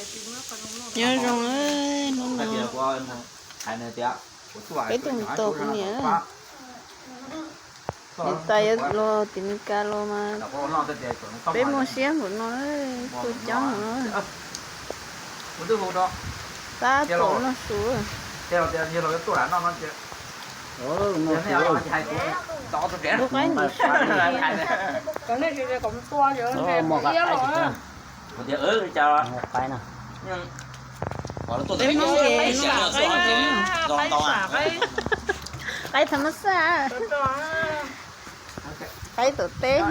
Nyob zoo, hnub no peb tuaj mus tos kuv niam. Niam tais yuav los tim Meskas los mas peb muaj siab npaum no, tuaj coob no. Tab tom noj su. Lub qaib ntxim siab. Peb Hmoob ces qaib, qaib tham mas xaj, qaib tom teb.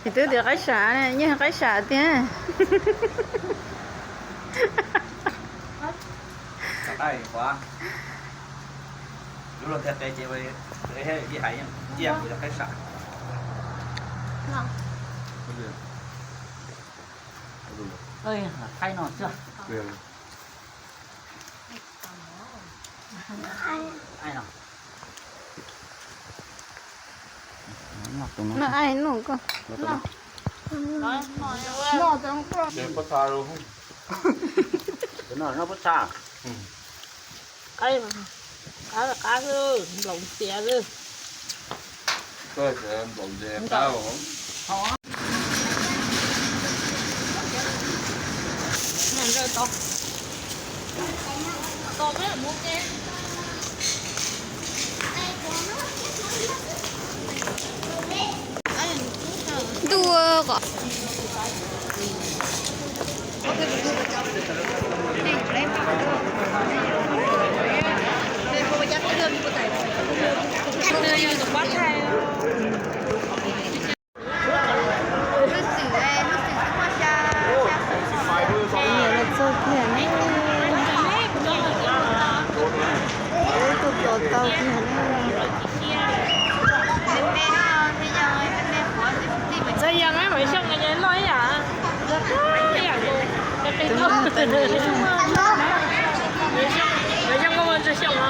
Ces twb tias qaib sam, nyiaj qaib sam tiag. Qaib no xwb. Noj ai noj koj. Noj pob txha. Qab qab xwb, nplaum ntxias xwb. Ntuj, kom Nyiam los txog kiag ne. Wb tuaj tos tau kiag na. Txog yog mas Maiv Xyooj noj ib yam. Tus no tus niam. Maiv Xyooj muaj ntsa xyoo os.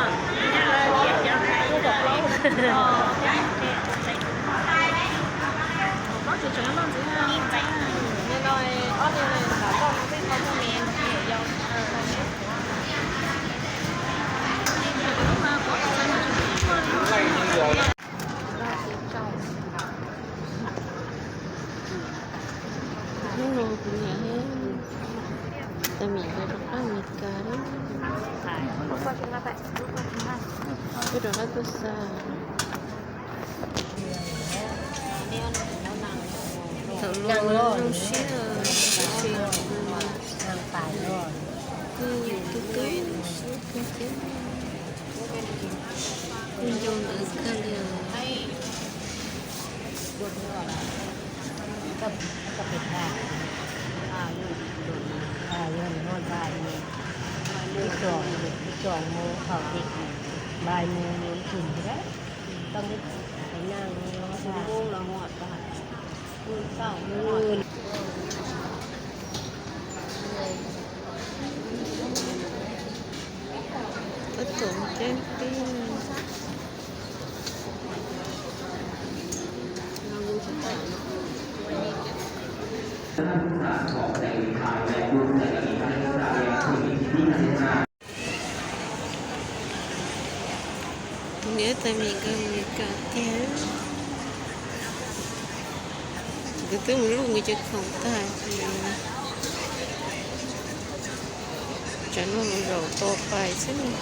Hnub no kuv niam thiab tais Mim nkawd rov qab Amelikas lawm. Wb rov qab tuaj xa. Thaum los zoo siab, tab sis kuj tu tu siab kawg thiab. Kuj nco ntawv kawg li. Tab tom cab peb. Kuv niam tais Mim nkawd Amelikas tiag. Nkawd twb mus luj nkawd cov khoom tag ces tsam no mus zaum tos pais xwb.